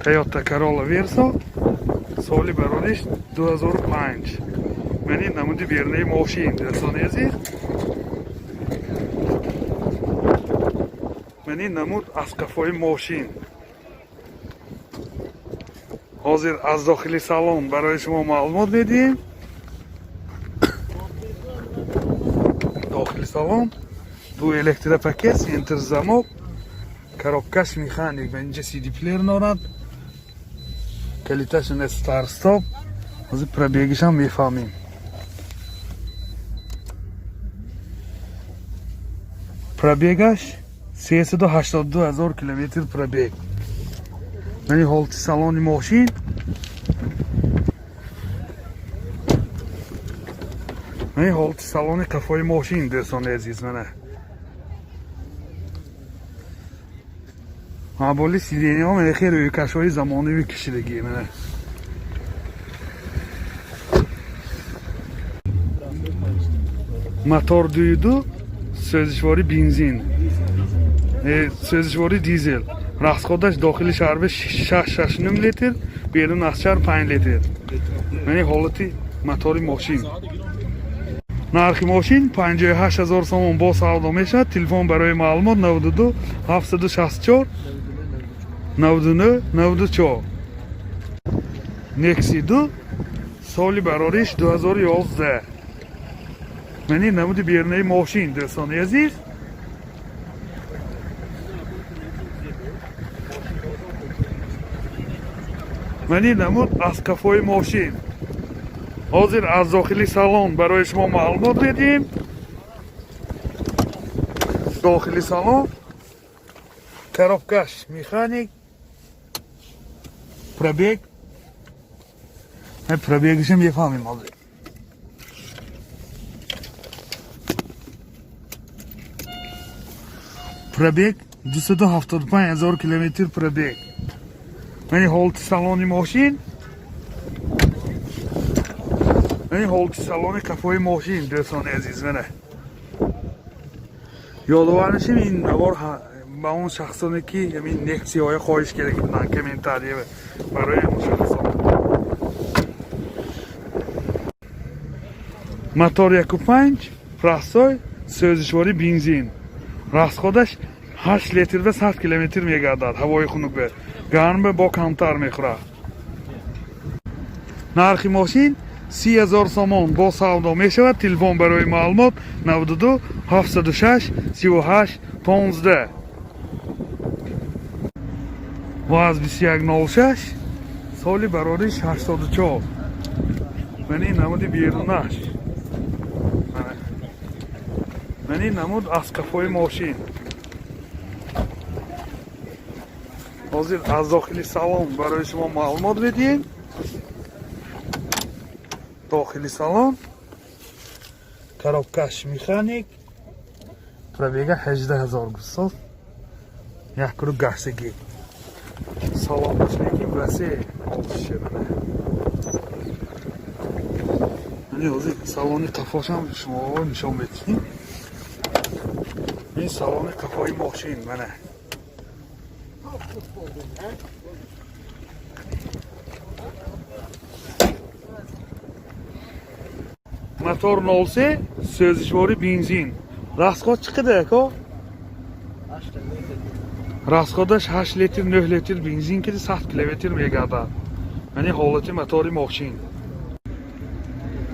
Toyota Corolla Verso, соли барориш 2005. Мани намуди берунаи мошин, дӯстони азиз. Мани намуд аз қафои мошин. Ҳозир аз дохили салон барои шумо маълумот медиҳем. Дохили салон ду электропакет, центр замок, коробкаш механик ва инҷа CD плеер дорад. Калиташ старт стоп. Ҳозир пробегишам мефаҳмем. Пробегаш 382 ҳазор километр пробег. Мани ҳолати салони мошин. Мани ҳолати салони қафои мошин, дӯстони азиз, мана. Маболи сиденьяҳо мана хеле рӯйкашҳои замонавӣ кашидагӣ, мана. Мотор 2,2, сӯзишворӣ бензин. Сӯзишворӣ дизел. Расходаш дохили шаҳр 6,6 литр, берун аз шаҳр 5 литр. Мани ҳолати мотори мошин. Нархи мошин 58 ҳазор сомон, бо савдо мешавад. Телефон барои маълумот 92 764 99 94. Nexia 2, соли барориш 2011. Мани намуди берунаи мошин, дӯстони азиз. Мани намуд аз қафои мошин. Ҳозир аз дохили салон барои шумо маълумот медиҳем. Дохили салон, коробкаш механик, пробег, пробегиша мефаҳмем ҳозир. Пробег 275 ҳазор километр пробег. Мани ҳолати салони мошин. Мани ҳолати салони қафои мошин, дӯстони азиз, мана. Ёдовар мешем, ин навор ба он шахсоне ки ҳамин Нексияҳоя хоҳиш карда буданд комментария, барои ҳамон шахсон. Мотор 1,5, простой, сӯзишворӣ бензин. Расходаш 8 литр ба 100 километр мегардад ҳавои хунук, бе гарм бо камтар мехӯрад. Нархи мошин 30 ҳазор сомон, бо савдо мешавад. Телефон барои маълумот 92 706 38 15. ВАЗ 2106, соли барориш 84. Мани намуди берунаш. Мани намуд аз қафои мошин. Ҳозир аз дохили салон барои шумо маълумот медиҳем. Дохили салон, коробкаш механик, пробега 18 ҳазор густод, як куру гаштагӣ. Салонаш лекин васеъ шуда. Мани ҳозир салони қафошам шумо нишон медиҳем. Ин салони қафои мошин, мана. Мотор 03, сӯзишворӣ бензин. Расход чӣ қадар, ако? Расходаш 8 литр, 9 литр бензин киди 100 километр мегардад. Яъне ҳолати мотори мошин.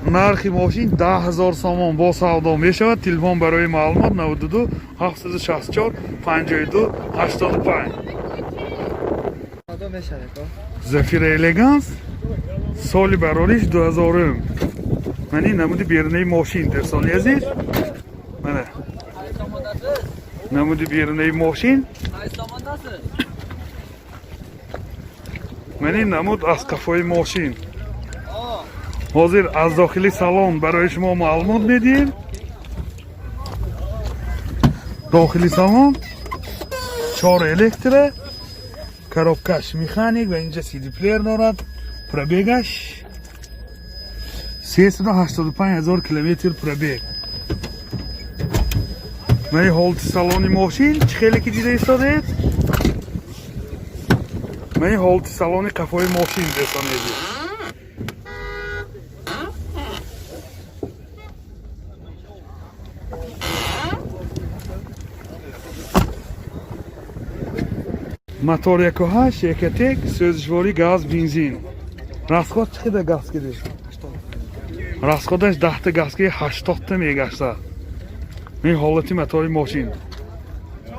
Нархи мошин 10 ҳазор сомон, бо савдо мешавад. Телефон барои маълумот 92 764 52 85. Зафира Элеганс, соли барориш 2000. Мани намуди берунаи мошин, дӯстони азиз. Мана. Намуди берунаи мошин. Мани намуд аз қафои мошин. Ҳозир аз дохили салон барои шумо маълумот медиҳем. Дохили салон, чор электро, коробкаш механик ва инҷа CD плеер дорад. Пробегаш 385 ҳазор километр пробег. Мани ҳолати салони мошин, чӣ хеле ки дида истодаед. Мани ҳолати салони қафои мошин, дӯстони азиз. Мотор 1.8 Ecotec, сӯзишворӣ газ, бензин. Расход чӣ қадар газ киди? Расходаш 10-та газ ки 80-та мегашта. Ин ҳолати мотори мошин.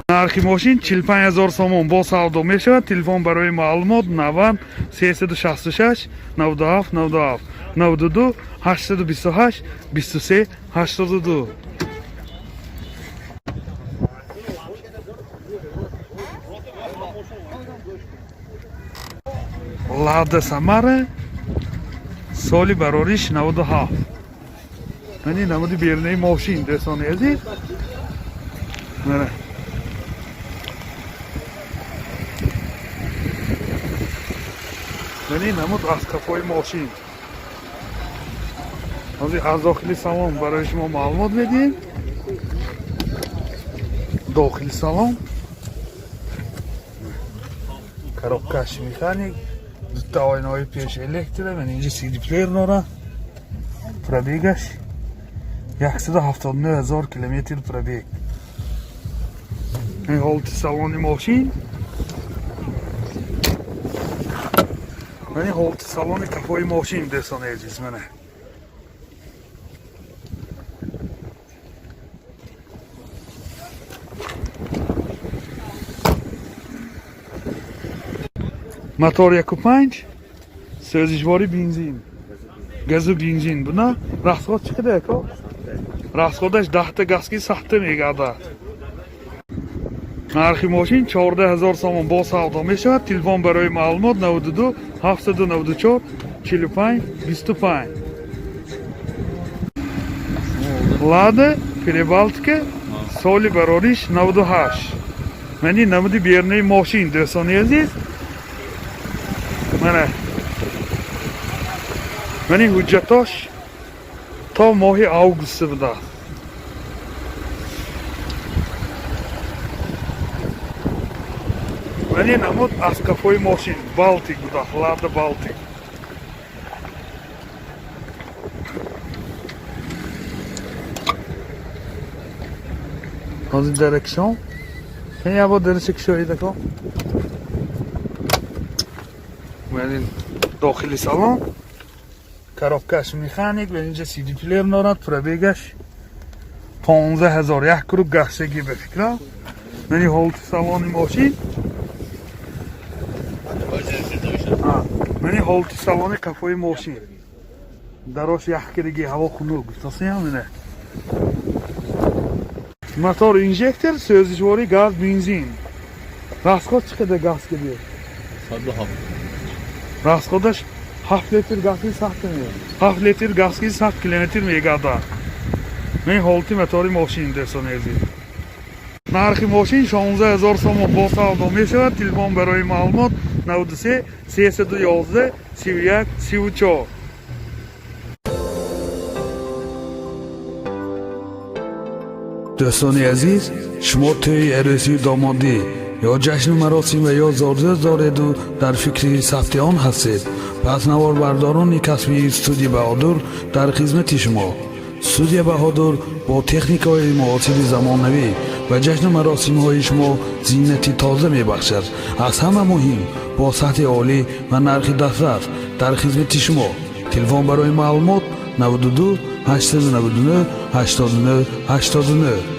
Нархи мошин 45 ҳазор сомон, бо савдо мешавад. Телефон барои маълумот 90 366 97 97, 92 828 23 82. Лада Самара, соли барориш 97. Мани намуди берунаи мошин, дӯстони азиз. Мана. Мани намуд аз қафои мошин. Ҳозир аз дохили салон барои шумо маълумот медиҳем. Дохили салон. Коробкаш механик, дута оинаҳои пеш электро, ман инҷа CD плеер дора. Пробегаш 179 ҳазор километр пробег. Ин ҳолати салони мошин. Мани ҳолати салони қафои мошин, дӯстони азиз, мана. Мотор 1.5, сӯзишворӣ бензин. Газу бензин. Буна расход чӣ қадар, ако? Расходаш 10-та газ ки 100-та мегардад. Нархи мошин 14 ҳазор сомон, бо савдо мешавад. Телефон барои маълумот 92 794 45 25. Лада Прибалтика, соли барориш 98. Мани намуди берунаи мошин, дӯстони азиз. Мана. Мани ҳуҷҷатош то моҳи август будааст. Мани намуд аз қафои мошин Балтик будааст, Лада Балтик. Ҳозир даракшон. Як бор дараша кушоед, ако. Мани дохили салон. Коробкаш механик ва инҷа CD плеер дорад, пробегаш 15 ҳазор, як круг гаштагӣ ба фикрам. Мани ҳолати салони мошин. Мани ҳолати салони қафои мошин. Дарош ях кирдагӣ, ҳаво хунук. Гуфтасиям ина. Мотор инжектор, сӯзишворӣ газ, бензин. Расход чӣ қадар газ киди? 107. Расходаш 7 литр газ ки 100 километр. 7 литр газ ки 100 километр мегардад. Ман ҳолати мотори мошин, дӯстони азиз. Нархи мошин 16 ҳазор сомон, бо савдо мешавад. Телефон барои маълумот 93 311 31 34. Дӯстони азиз, шумо тӯи арӯсию домодӣ ё ҷашну маросим ва ё зодрӯз дореду дар фикри сабти он ҳастед, пас наворбардорони касбии студия Баҳодур дар хизмати шумо. Студия Баҳодур бо техникаҳои муосири замонавӣ ба ҷашну маросимҳои шумо зинати тоза мебахшад. Аз ҳама муҳим, бо сатҳи олӣ ва нархи дастрас дар хизмати шумо. Телефон барои маълумот 92 899 89 89.